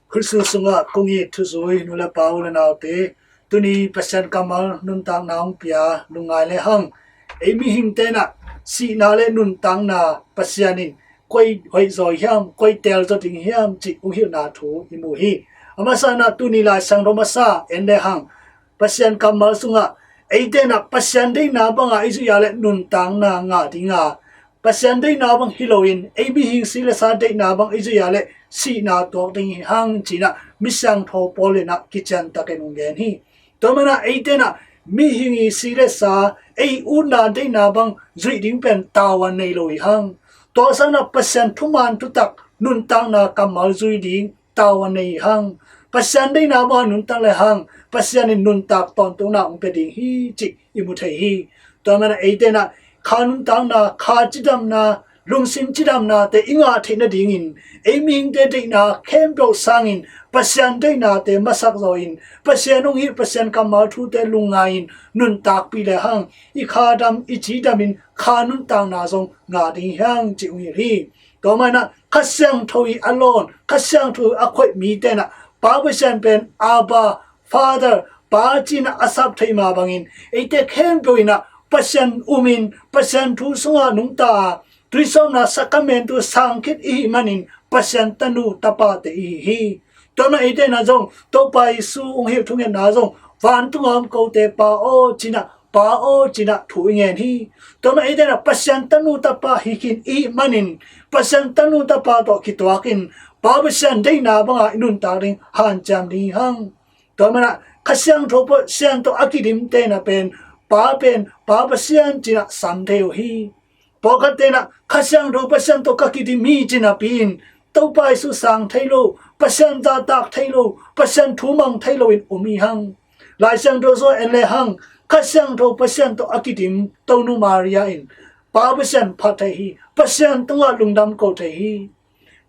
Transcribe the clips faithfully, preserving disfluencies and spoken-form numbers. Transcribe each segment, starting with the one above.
Khristu sungah kong it thuzui nu le pa, u le naute, tuni Pasian kammal nuntakna hong pia lungngai le hang, ei mihingte in ah sihna le nuntakna Pasian in koi hoihzaw hiam, koi teelzaw ding hiam cih hong hilhna thu i mu hi. A masa in ah tuni Lai Siangtho masa en le hang, Pasian kammal sungah eite in ah Pasian deihna bangah i zuih a le nuntakna ngah ding a, Pasian deihna bang hi loin ei mihing si le sa deihna bang i zuih a le sihna tuak ding hi hang ci-in ah Misiangtho Paul in ah kiciantakin hong gen hi. Tua manin ah eite in ah mihing i si le sa, ei utna deihna bang zuih ding pen tavuan nei lo hi hang. Tua sangin ah Pasian thuman thutak nuntakna kammal zui ding tavuan nei hi hang. Pasian deihna bang nuntak le hang, Pasian in nuntak tawntungna hong pia ding hi cih i mu thei hi. Tua manin ah eite in ah kha nuntakna, kha cidamna, lungsim cidamnate i ngah theih nadingin ei mihingte deihna khempeuh sangin Pasian deihnate masak zawin, Pasian hong hilh, Pasian kammal thute lungngai-in nuntakpih le hang, i kha dam, i ci damin kha nuntakna zong ngah ding hi hang cih hong hilh hi. Tua manin ah Kha Siangtho i a lawn, Kha Siangtho a khoih mite in ah Pa Pasian pen Abba Father, Pa ci-in ah a sap thei mah bangin eite khempeuh in ah Pasian umin, Pasian thu sungah nungta a, tuisawpna sakramentu sang khit i hih manin Pasian tanu tapate i hi hi. Tua manin eite in ah zong Topa Jesu hong hilh thungetna zong, vantung a om kote Pa aw ci-in ah, Pa aw ci-in ah thu i ngen hi. Tua manin eite in ah Pasian tanu tapa hi khin i hih manin, Pasian tanu tapa tawh kituakin Pa Pasian deihna bangah i nuntak ding hanciam ding hi hang. Tua manin ah Kha Siangtho Pasian tawh a kidimte in ah pen, Pa pen Pa Pasian ci-in ah sam thei uh hi. Pawlkhatte in ah Kha Siangtho Pasian tawh ka kidim hi ci napi-in Topa Jesu sang thei lo, Pasian zahtak thei lo, Pasian thu mang thei loin um hi hang. Lai Siangtho sungah en le hang, Kha Siangtho Pasian tawh a kidim Tonu Maria in Pa Pasian phat thei hi, Pasian tungah lungdam ko thei hi.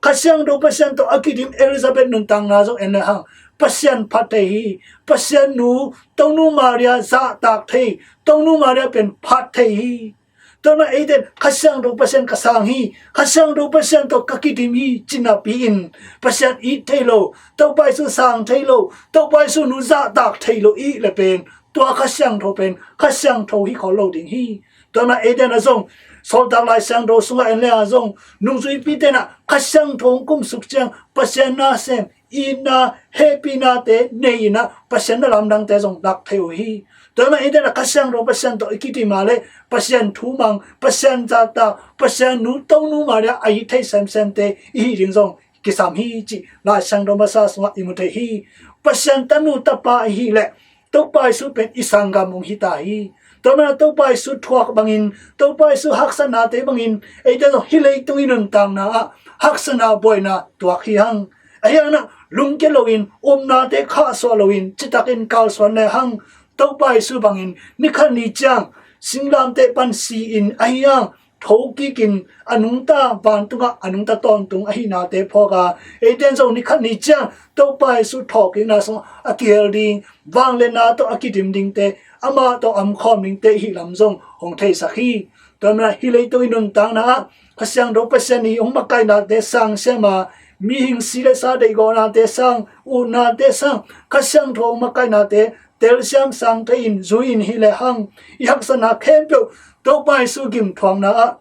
Kha Siangtho Pasian tawh a kidim Elizabeth nuntakna zong en le hang, Pasian phat thei hi, Pasian nu Tonu Maria zahtak thei, Tonu Maria pen phat thei hi. Tua manin eite in Kha Siangtho Pasian ka sang hi, Kha Siangtho Pasian tawh ka kidim hi ci napi-in Pasian it thei lo, Topa Jesu sang thei lo, Topa Jesu nu zahtak thei lo i hih le pen, tua Kha Siangtho pen Kha Siangtho hi khol lo ding hi. Tua manin eite in ah zong Sawltak Lai Siangtho sungah en le hang zong, nungzuipite in ah Kha Siangtho hong kumsuk ciang Pasian nasem, itna, hehpihnate nei-in ah Pasian na lamdangte zong lak thei uh hi. Tua manin eite in ah Kha Siangtho Pasian tawh i kidim a le Pasian thu mang, Pasian zahtak, Pasian nu Tonu Maria a it thei semsemte i hih ding zong kisam hi cih Lai Siangtho masa sungah i mu thei hi. Pasian tanu tapa i hih leh Topa Jesu pen i sanggam hong hi ta hi. Tua manin ah Topa Jesu thuak bangin, Topa Jesu haksatnate bangin eite zong hih leitung i nuntakna ah haksatna buaina tuak hi hang. Ahi hangin ah lungkia loin, upnate khahsuah loin, citakin kalsuan le hang, Topa Jesu bangin ni khat ni ciang singlamteh pan si-in, ahi hang thokikin a nungta, vantungah a nungta tawntung ahihnate phawk a, eite in zong ni khat ni ciang Topa Jesu thawhkikna sungah a kihel ding, vangliatna tawh a kidim dingte, amah tawh a omkhawm dingte i hih lam zong hong theisak hi. Tua manin ah hih leitung i nuntakna ah Kha Siangtho Pasian i hong makaihnate sang siam a, mihing si le sa deihgawhnate sang, utnate sang, Kha Siangtho hong makaihnate telsiam sang thei-in zui-in hi le hang, i haksatna khempeuh Topa Jesu gimthuakna ah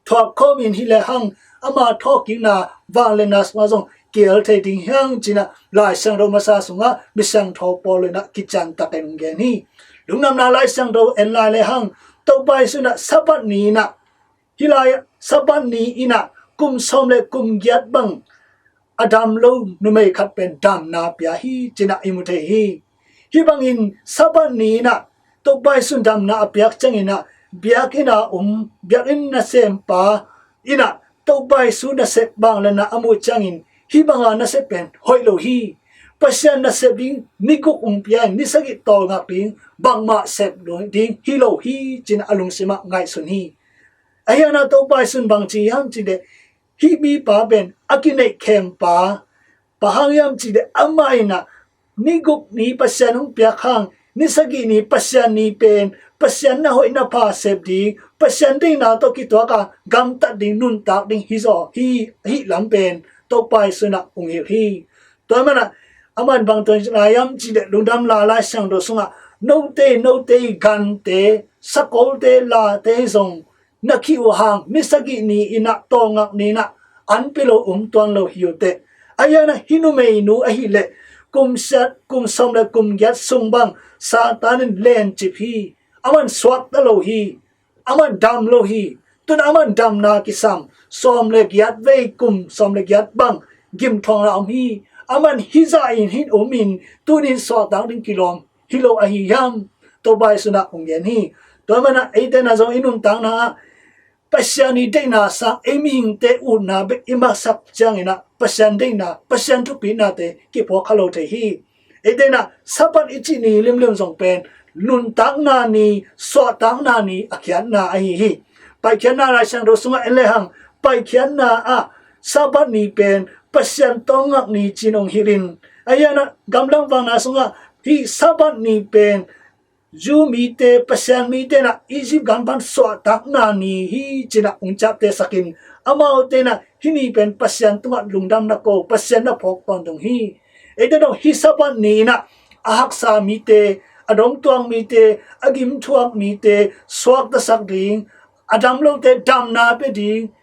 thuak khawmin hi le hang, ama thawhkikna, vangliatna sungah zong kihel thei ding hi hang ci-in ah Lai Siangtho masa sungah Misiangtho Paul in ah kiciantakin hong gen hi. Lungdamna Lai Siangtho en lai le hang, Topa Jesu in ah Sabbath ni-in ah, hih lai Sabbath ni-in ah kum sawm le kum giat bang a dam lo numei khat pen damna pia hi ci-in ah i mu thei hi. Hih bangin Sabbath ni-in ah Topa Jesu in damna a piak ciangin ah, biakinn a om, biakinn nasempa in ah Topa Jesu nasep vangliatna a muh ciangin, hih banga nasep pen hoih lo hi. Pasian nasep ding ni guk hong pia in, ni sagih tawlngak ding, bangmah sep lo ding hi lo hi ci-in ah a lungsim ah ngaihsun hi. Ahi hangin ah Topa Jesu in bang ci hiam cih leh, hih mipa pen a kineihkhempa, bang hang hiam cih leh amah in ah ni guk ni Pasian hong piak hang, ni sagih ni Pasian ni pen Pasian na hoih na pha sep ding, Pasian deihna tawh kituak a gamtat ding, nuntak ding hi zaw hi, hih lam pen Topa Jesu in ah hong hilh hi. Tua mana aman bang tawh lai am ci leh lungdam la Lai Siangtho sungah note note gante sakolte late zong na khih uh hang mi sagih ni inah tawngak ni inah an pia lo um tuan lo hi uh teh. Ahi a na hi numeinu ahih leh kum siat kum sawm le kum giat sung bang Satan in lencip hi. Aman suakta lo hi. Aman dam lo hi. Tun aman damna kisam sawm le giat vei kum sawm le giat bang gimthawngna om hi. Aman hizah in hin um in tunin suahtak ding kilawm hi lo ahi hiam? Topa Jesu inah hong gen hi. Tua mana eite na zong i nuntakna ah Pasian i deihna sang ei mihingte utna bek i maksak cianginah Pasian deihna Pasian thupihnate kipuak kha lo thei hi. Eite inah Sabbath i cih ni limlim zong pen nuntakna ni suahtakna ni a khiatna ahi hi. Paikhiatna Lai Siangtho sungah en lehang Paikhiatna ah Sabbath ni pen Pasian tawngak ni cin hong hilhin ahi a na gamlang vangna sungah hih Sabbath ni pen Jew mite Pasian mite na Egypt gam pan suahtakna ni hi cinah hong ciaptehsakin amaute na hih ni pen Pasian tungah lungdam na ko Pasian na phawk tawntung hi. Eite dong hih Sabbath ni inah a haksa mite a dongtuang mite a gimthuak mite suaktasak ding a dam lote damna pia ding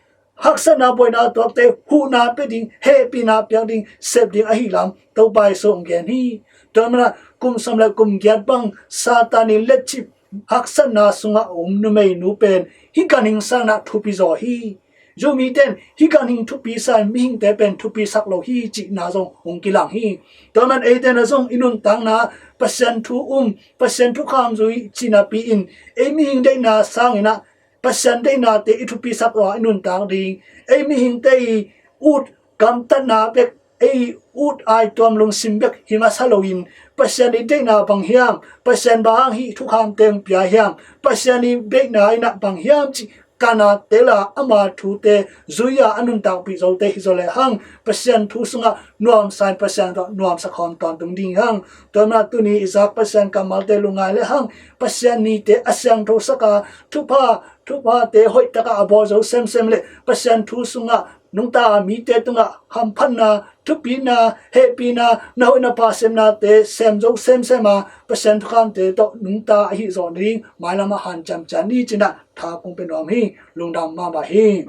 haksatna buaina tuakte huhna pia ding hehpihna piak ding sep ding ahi lam Topa Jesu hong gen hi. Tua mana kum sawm le kum giat bang Satan i letcip haksatna sungah um numeinu pen hih ganhing sangna thupi zaw hi. Jew mite in hih ganhing thupi sa in mihingte pen thupi sak lo hi cihna zong hong kilang hi. Tua man eite na zong i nuntakna Pasian thu um Pasian thukham zui cihnapi in ei mihing deihna sanginah Pasian deihnate i thupisak uh a i nuntak ding ei mihingte i ut gamtatna bek ei ut ai tuam lungsim bek hi masa loin Pasian i deihna bang hiam Pasian bang hang hih thukhamte hong pia hiam Pasian i deihna inah bang hiam cih kana tela ama thute zui-a a nuntakpih zote hi zaw le hang Pasian thu sungah nuamsa in Pasian tawh nuamsa khawm tawntung ding hang. Tua mana tuni i zak Pasian kammalte lungngai le hang Pasian nite a siangtho saka thupha thuphate hoihtaka a bawl zo semsem le Pasian thu sungah nungta mite tungah hamphatna thupina hehpina na hoih na pha semnate sem zo semsema Pasian thukhamte tawh nungta ahi zawh ding mailamah hanciam cian ni cinah tha kong pia nuam hi. Lungdam mahmah hi.